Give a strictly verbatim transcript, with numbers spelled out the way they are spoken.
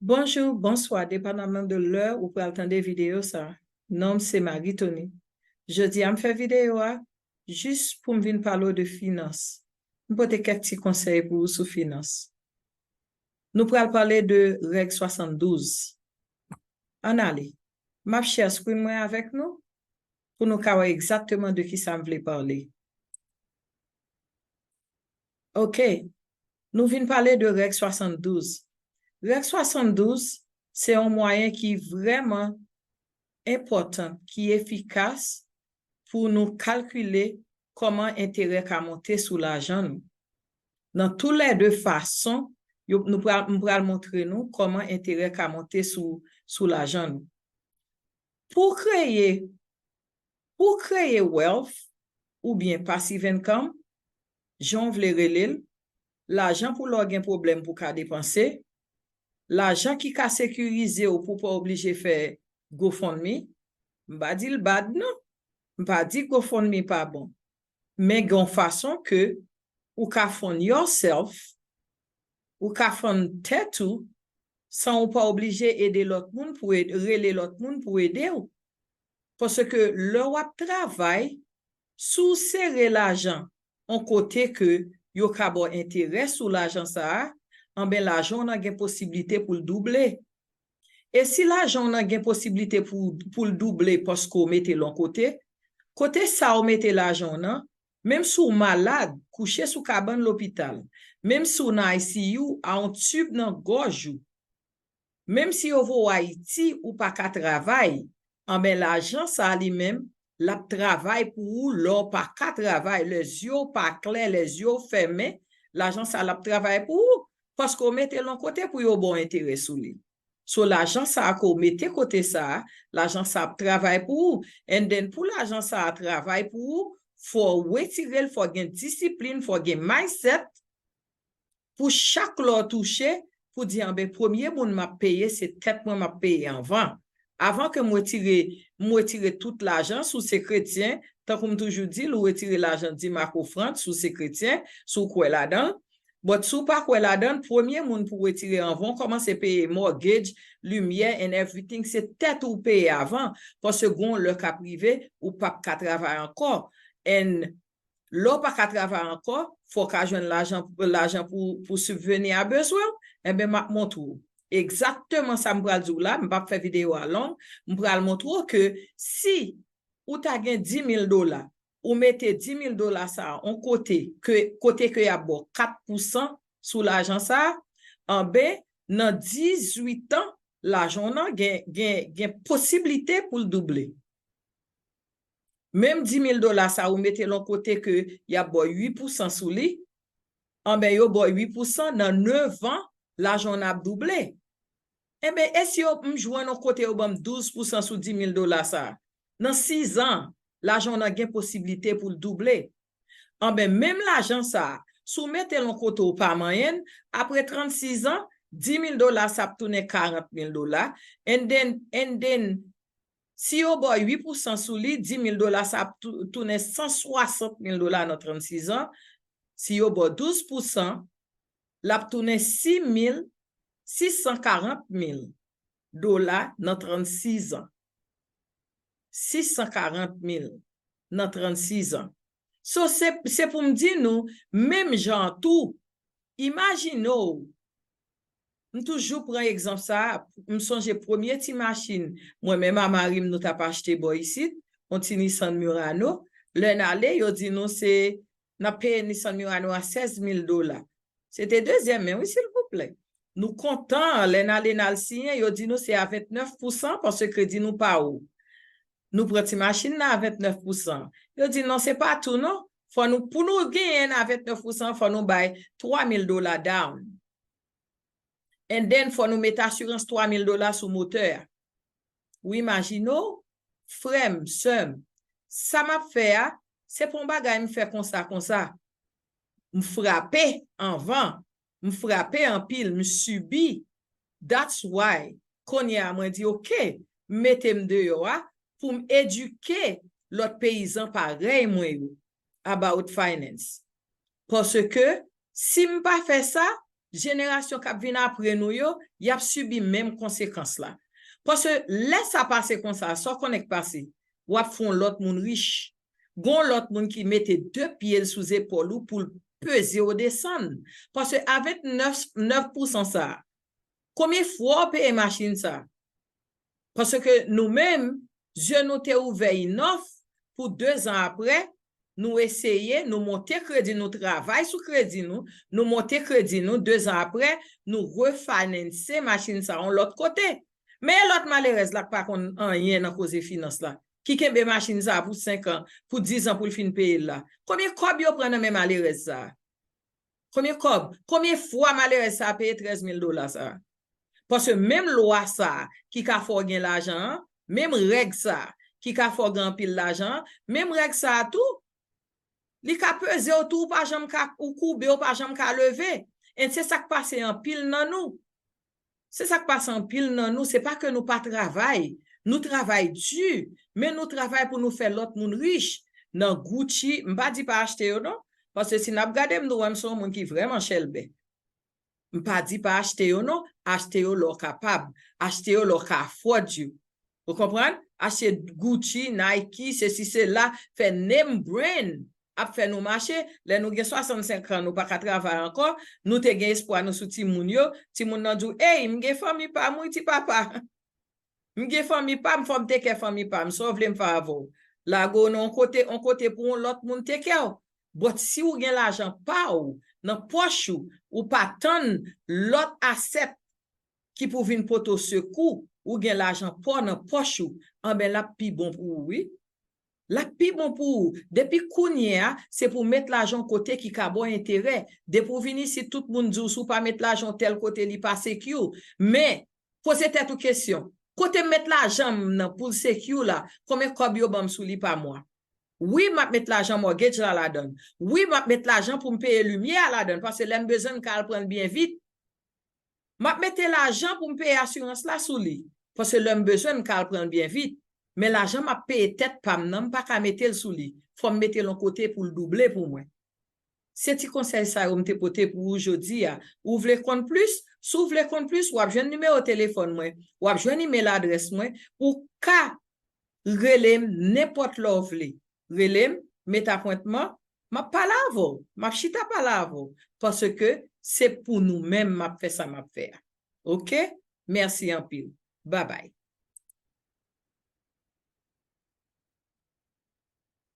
Bonjou, bonswa, depandaman de lè ou pral tande videyo sa. Non m se Marie Tony. Jodi a m fè videyo a jis pou m vin pale w de finans. M pote kèk ti konsèy pou ou sou finans. Nou pral pale de règ swasanndouz. Ann ale. M ap share screen mwen avèk nou pou nou ka wè egzakteman de kisa m vle pale. Ok. Nou vin pale de règ swasanndouz. Règ swasanndouz se yon mwayen ki vrèman enpòtan, ki efikas pou nou kalkile kòman enterè ka monte sou lajan nou. Nan toulède fason, yo, nou pral, m pral montre nou kòman enterè ka monte sou, sou lajan nou. Pou w kreye, pou w kreye wealth oubyen passive income, jan w vle rele l, lajan pou lè w gen pwoblèm pou w ka depanse, lajan ki ka sekirize w pou w pa oblije fè GoFundMe. M pa di l bad non. M pa di GoFundMe pa bon. Men gen yon fason ke ou ka fund yourself, ou ka fund tèt ou, san ou pa oblije ede lòt moun pou ed-, rele lòt moun pou ede w. Paske lè w ap travay, si w sere lajan yon kote ke yo ka ba w enterè sou lajan sa a, anben lajan w nan gen posiblite pou l double. E si lajan w nan gen posiblite pou, pou l double paske w mete l yon kote, kote sa w mete lajan w nan, menm si w malad, kouche sou kabann lopital, menm si w nan I C U a yon tib nan gòj ou, menm si yo voye w Ayiti, ou pa ka travay, anben lajan sa a li menm, l ap travay pou ou lè w pa ka travay, lè zye w pa klè, lè zye w fèmen, lajan sa a l ap travay pou ou, paske w mete l yon kote pou yo ba w enterè sou li. So, lajan sa a ke w mete kote sa a, lajan sa a ap travay pou ou. And then, pou lajan sa a travay pou ou, fò w retire l, fò gen disiplin, fò gen mindset, pou chak lè w touche, pou di, anben, premye moun m ap peye, se tèt mwen m ap peye anvan. Avan ke m retire, m retire tout lajan, si w se kretyen, tankou m toujou di l, ou retire lajan dim ak ofrann, si w se kretyen, si w kwè ladan l. But si w pa kwè ladan l, premye moun pou w retire anvan w kòmanse peye mortgage, limyè and everything, se tèt ou w peye avan. Paske gon lè k ap rive, ou p ap ka travay ankò. And lè w pa ka travay ankò, fò w ka jwenn lajan, lajan pou, pou sibveni a bezwen w, enben, m ap montre w egzakteman sa m pral di w la, m p ap fè videyo a long, m pral montre w ke si ou ta gen dis mil dola, ou mete dis mil dola sa a yon kote, ke, kote ke y ap ba w kat pousan sou lajan sa a, anben, nan dizuit an, lajan w nan gen, gen, gen posiblite pou l double. Menm dis mil dola sa a, ou mete l yon kote ke y ap ba w uit pousan sou li, anben, yo ba w uit pousan nan nèf an, lajan w nan ap double. Enben, e si yo, m jwenn yon kote yo ban m douz pousan sou dis mil dola sa a? Nan sis an, lajan w nan gen posiblite pou l double. Anben, menm lajan sa a, si w mete l yon kote w pa manyen l, apre trannsis an, dis mil dola sa ap tounen karant mil dola. And then, and then, si yo ba w uit pousan sou li, dis mil dola sa ap tou-, tounen san swasant mil dola nan trannsis an. Si yo ba w douz pousan, l ap tounen sis mil, sis san karant mil dola nan trannsis an. Sis san karant mil nan trannsis an. So, se, se pou m di nou, menm jan an tou, imajine w, m toujou pran egzanp sa a, m sonje premye ti machin, mwen menm a mari m nou t ap achte bò isit, yon ti Nissan Murano, lè n ale, yo di nou se, n ap peye Nissan Murano a sèz mil dola. Se te dezyèm men, wi, silvouplè. Nou kontan, lè n ale n al siyen, yo di nou se a vennèf pousan, paske kredi nou pa wo. Nou pran ti machin nan a vennèf pousan. Yo di, "Non, se pa tou, non. Fò nou, pou nou genyen n a vennèf pousan, fò nou bay twa mil dola down. And then, fò nou mete asirans twa mil dola sou motè a." Ou imajine w, frè m, sè m, sa m ap fè a, se pa yon bagay m fè konsa, konsa. M frape anvan, m frape anpil, m sibi. That's why, kounye a, mwen di, "Ok, mete m deyò a pou m edike lòt peyizan parèy mwen yo about finance." Paske, si m pa fè sa, jenerasyon k ap vin apre nou yo, y ap sibi menm konsekans la. Paske lè sa pase konsa, sa w konnen k pase? W ap fè yon lòt moun rich. Gon lòt moun ki mete de pye l sou zepòl ou pou l peze w desann. Paske a vennèf, nèf pousan sa, konbyen fwa w peye machin sa? Paske nou menm, zye nou te ouvè inòf pou de zan apre, nou eseye, nou monte kredi, nou travay sou kredi nou, nou monte kredi nou, de zan apre, nou refinanse machin sa yon lòt kote. Men lòt malerèz la k pa konn anyen nan koze finans la, ki kenbe machin sa pou senk an, pou diz an pou l fin peye l la. Konbyen kòb yo pran nan men malerèz sa? Konbyen kòb? Konbyen fwa malerèz sa peye trèz mil dola sa? Paske menm lwa sa ki ka fè w gen lajan an, menm règ sa ki ka fè w gen anpil lajan an, menm règ sa tou, li ka peze w tou, ou pa janm ka, ou koube, ou pa janm ka leve. E se sa k pase anpil nan nou. Se sa k pase anpil nan nou, se pa ke nou pa travay. Nou travay di, men nou travay pou nou fè lòt moun rich. Nan Gucci, m pa di pa achte yo non, paske si n ap gade m, nou wè m se yon moun ki vrèman chèlbè. M pa di pa achte yo non, achte yo lè w kapab, achte yo lè w ka afford yo. Ou konprann? Achte Gucci, Nike, sesi, sela, fè name brand ap fè nou mache. Lè nou gen swasannsenk an, nou pa ka travay ankò, nou te gen espwa nou sou timoun yo, timoun nan di w, ey, m gen fanmi pa m wi ti papa. M gen fanmi pa m, fò m tek kè fanmi pa m, sa w vle m fè avè w? Lage w nan yon kote, yon kote pou yon lòt moun tek kè w. But si w gen lajan pa w nan pòch ou, ou pa tann lòt asset ki pou vin pote w sekou, ou gen lajan pa w nan pòch ou, anben l ap pi bon pou ou wi. L ap pi bon pou ou. Depi kounye a, se pou w met lajan w kote ki ka ba w enterè. Depi w vin isit, tout moun di w si w pa met lajan w tèl kote, li pa secure. Men, poze tèt ou kesyon, kote m met lajan m nan pou l secure la, konbyen kòb yo ban m sou li pa mwa? Wi, m ap met lajan mortgage la ladan l. Wi, m ap met lajan pou m peye limyè a ladan l, paske lè m bezwen m ka al pran l byen vit. M ap mete lajan pou m peye asirans la sou li, paske lè m bezwen m ka al pran l byen vit. Men lajan m ap peye tèt pa m nan, m pa ka mete l sou li. Fò m mete l yon kote pou l double pou mwen. Se ti konsèy sa yo m te pote pou ou jodi a. Ou vle konn plis? Si w vle konn plis, w ap jwenn nimewo telefòn mwen, w ap jwenn email adrès mwen, ou ka rele m nenpòt lè w vle. Rele m, met apwentman, m ap pale avè w, m ap chita pale avè w, paske se pou nou menm m ap fè sa m ap fè a. Oke? Mèsi anpil. Babay.